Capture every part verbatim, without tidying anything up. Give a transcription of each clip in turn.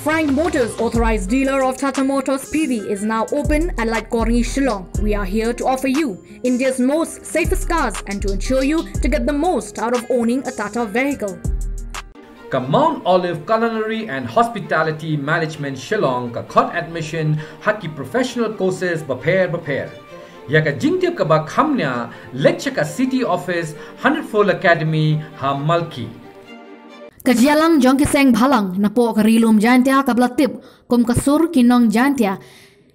Prime Motors, authorized dealer of Tata Motors P V, is now open at Laitkor Ni, Shillong. We are here to offer you India's most safest cars and to ensure you to get the most out of owning a Tata vehicle. Ka Mount Olive Culinary and Hospitality Management Shillong ka khot admission ha ki professional courses bapher bapher. Ïa ka jingtip kaba kham nia, leit sha ka City Office, Hundred Fold Academy, ha Malki. Ka jingïalang jong ki seng bhalang napoh ka Ri Lum Jaintia kaba la tip kum ka Sur ki Nong Jaintia,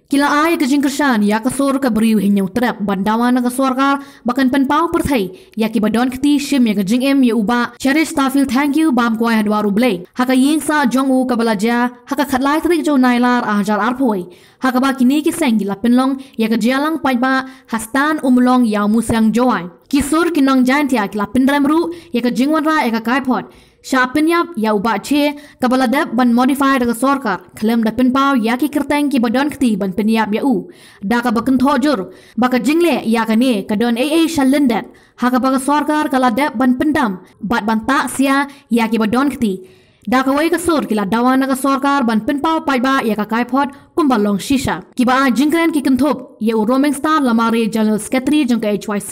ki la ai ka jingkyrshan ïa ka sur ka Briew Hynñiewtrep ban dawa na ka sorkar ba kan pynpaw pyrthei ïa kiba don kti shim ïa ka jingim ïa u Bah Cherish Starfield Thangkhiew bam kwai ha dwar U Blei, ha ka ïing sah jong u kaba la jia ha ka khatlai tarik jong u Nailar ar hajar arphew wei, ha kaba kine ki seng ki la pynlong ïa ka jingïalang paidbah ha Stan Umlong, Ïawmusiang, Jowai. Ki Sur ki Nong Jaintia ki la pynrem ruh ïa ka jingwanrah ïa ka kaiphod shah pynïap ïa u Bah Che, kaba la dep ban modify da ka sorkar khlem da pynpaw ïa ki kyrteng kiba don kti ban pynïap ïa u, da kaba kynthoh jur ba ka jingleh ïa kane ka don ei ei sha lyndet, ha kaba ka sorkar ka la dep ban pyndam bad ban tah sia ïa kiba don kti. Da kawei ka sur ki la dawa na ka sorkar ban pynpaw paidbah ïa ka kaiphod kumba long shisha. Kiba ai jingkren ki kynthup ïa u Roaming Star Lamare, General Secretary jong ka H Y C,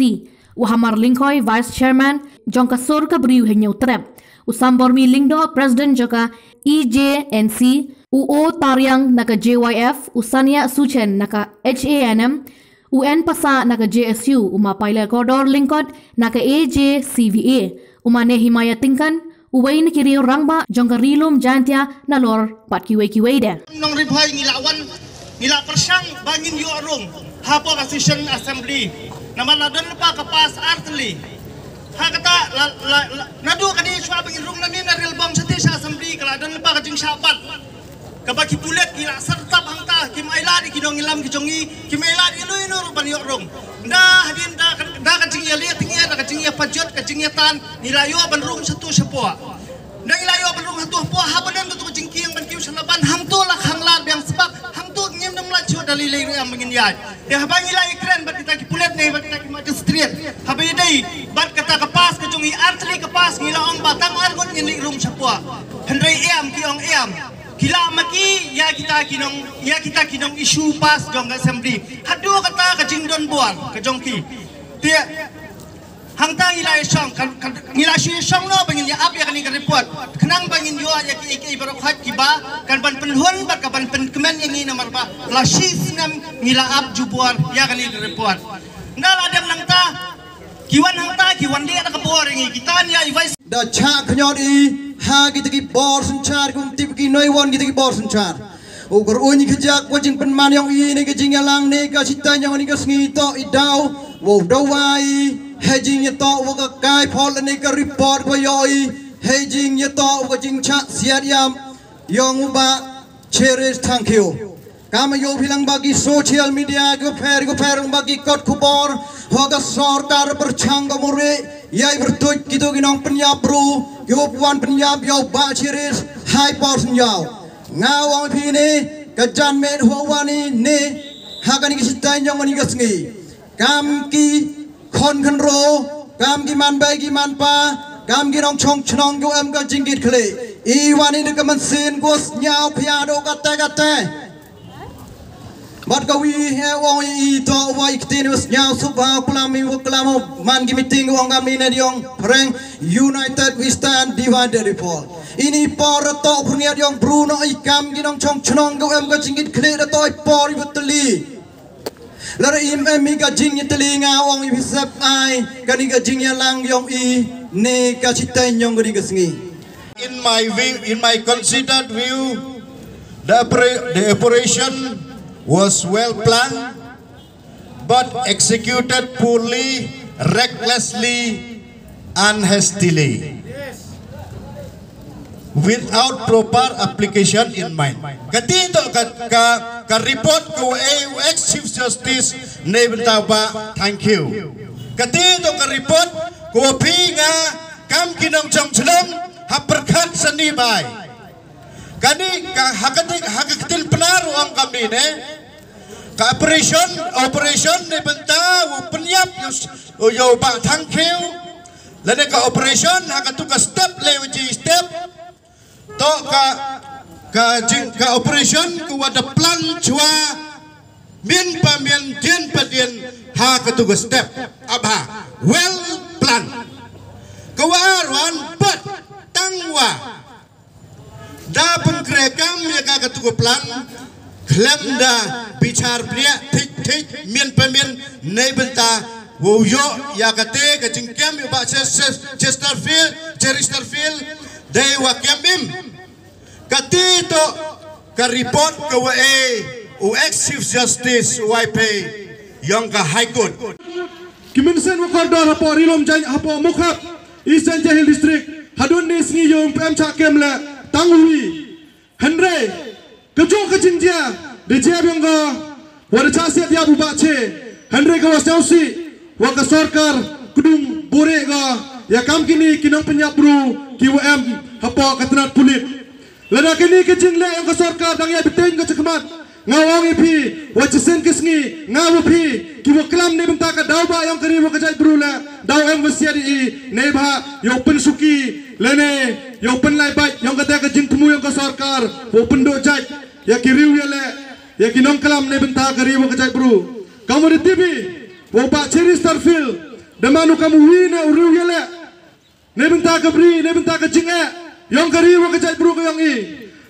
u Hamar Lyngkhoi, Vice Chairman jong ka Sur ka Briew Hynñiewtrep, u Sambormi Lyngdoh, President jong ka E J N C, u O Tariang na ka J Y F, u Sania Suchen na ka H A N M, u N Passah na ka J S U, u Ma Paila Kordor Lyngkot na ka A J C V A, u Ma Nehemiah Tyngkan, uwei na ki riew rangbah jong ka Ri Lum Jaintia, nalor bad kiwei kiwei de. Nong Ri Bhoi, ngi la wan, ngi la pyrshang ba ngin ïoh rung hapoh ka session assembly. Namar la don lypa ka pass ar tylli. Ha kata la, la, la, naduh kane shuwa ba ngin rung nangne na Rilbong shatei sha assembly, ka la don lypa ka jingshah bat kaba ki pulit ki la syrtap hangta, kim ailad ïa ki nongïalam ki jong ngi, kim ailad ïa ino ino ruh ban ïoh rung. Da hadien da ka, da ka jingïaleh tyngeh, da ka jingïapajut, ka jingïatan, ngi la ïoh ban rung shatu shapoh. Da ngi la ïoh ban rung shatu shapoh, haba don katu ka jingkieng ban kiew sha Laban, hangto la khang lad biang sbak, hangto ngim dang lait shuh da lei lei ruh em ba ngin ïaid. Te haba ngi la ïakren bad kita ki pulit ne bad kita ki magistrate, haba ïadei bad kata ka pass ka jong ngi, ar tylli ka pass, ngi la ong ba tang ar ngut ngin leit rung shapoh. Hynrei em, ki ong em. Ki la ma ki ïa kita ki nong, ïa kita ki nong issue pass jong ka assembly. Haduh kata ka jingdon bor ka jong ki. Te hangta ngi la ïashong, ka, ka, ngi la shu ïashong noh ba ngin ïa ap ïa kane ka report. Khnang ba ngin ïoh ïa kiei kiei baroh khoit kiba kan ban pynhun bad ka ban pynkmen ïa ngi, namar ba la shi snem ngi la ap jubor ïa kane ka report. Nda la dep nangta, ki wan hangta ki wan leh da ka bor ïa ngi, ki tan ïa i vice. Da chah khñiot i ha kita ki bor synshar, kum tip ki noi wan kita ki bor synshar. U kyrun i kjak wa jingpynman yong i ne ka jingïalang ne ka shiteng yong i ne ka sngi, to i daw wa u daw wa i ha jingïatoh wa ka kaiphod ne ka report wa ïoh i ha jingïatoh wa ka jingchah siat ïam yong u Bah Cherish Thangkhiew. Kam ïoh phi lang ba ki social media ki pher ki pher, lang ba ki kot khubor wa ka sorkar pyrshang ka mure ïa i pyrtuit kito ki nongpynïap bru, ki wa wan pynïap ïa u Bah Cherish ha i por synñiaw. Nga ong phi ne ka janmiet wa wan i ne ha kane ka shiteng yong kane ka sngi, kam ki khon khynro, kam ki man bei ki man pa, kam ki nongchong chnong ki wa em ka jingkit khlieh, i wan i da ka mynsiem ka wa sngiaw khia do kate kate. Bad ka wi he ong i to wa i ktien wa sngiaw suk wa klam i wa klam man ki meeting ong kam i ne diong phareng, united we stand, divided we fall. Ini por to pyrngiat yong bru no i kam ki nongchong chnong ki wa em ka jingkit khlieh da to i por i wa tylli. Lada im em i ka jingïatylli, nga ong i phi sep ai kane ka jingïalang yong i ne ka shiteng yong kane ka sngi. In my view, in my considered view, the oper-, the operation was well planned, but executed poorly, recklessly, and hastily, without proper application in mind. Kati to ka, ka, ka report ka wa e u ex Chief Justice ne bynta Bah Thangkhiew. Kati to ka report ka wa phi nga kam ki nongchong chnong ha pyrkhat sani bai. Kani ka ha ka ktien, ha ka ktien Pnar ong kamni ne. Ka operation, operation ne bynta wa pynïap ïa u, ïa u Bah Thangkhiew. Lane ka operation ha katu ka step le wa ji step. To ka Ka jing ka operation ka wa da plan chwa, min pa min, dien pa dien, ha ka tu ka step. Abha, well plan. Ka wa arwan pat tang wa da pengkrekam ya ka ka tu ka plan. Khlem da bichar bria thik thik, min pa min, nei benta wow yo ya ka te ka jingkem ya ba Chesterfield, Chesterfield, dei wa kem im. Kati to ka report ka wa e u ex Chief Justice Y P yong ka High Court. Ki mynsan wa kordor hapoh Ri Lum Jaiñ, hapoh Mukhap, East Jaintia Hills District, hadun ni sngi yong pem cha kem le tang wi. Hynrei ka jong ka jingjia de jia biang ga wa da cha siat ya bu ba che. Hynrei ka wa siau si wa ka sorkar kudung bore ga ya kam kini ki nong penyap bru ki wa em hapoh ka tnat pulit. Lada kini ki jingle yong ka sorkar dang ya biteng ka chakmat. Nga ong i phi wa chisen ki sngi nga wa phi ki wa klam ne benta ka daw ba yong ka ri wa ka jait bru le daw em wa siat i ne ba yow pensuki le ne yow penlai bait yong ka te ka jingtmu yong ka sorkar wa pendu jait ya ki riu ya le ya ki nong klam ne benta ka ri wa ka jait bru. Kamu de tibi wa ba Chesterfield da manu kamu wi ne u riu ya le ne benta ka bri, ne benta ka jing e yong ka ri wa ka jait bru ka yong i.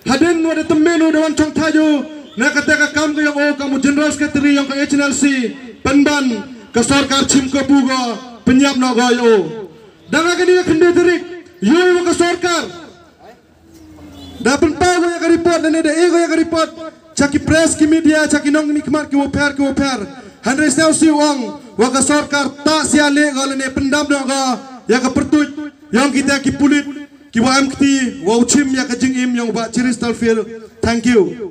Hadin wa da temmen u da wan chong thajo ne ka te ka kam ka yong o kamu General Secretary yong ka H N L C penban ka sorkar chim ka bu ga penyap no ga yo. Dang ka ni ka khynde tarik yo wa ka sorkar da pynpaw go ya ka report ne da e go ya ka report cha ki press, ki media, cha ki nong ni khmat ki wa pher ki wa pher. Hynrei siau si ong wa ka sorkar ta sia le go le ne pyndam no go ya ka pertuit yong kita ki pulit ki wa em kti wa u chim ya ka jingim yong ba Chesterfield. Thank you.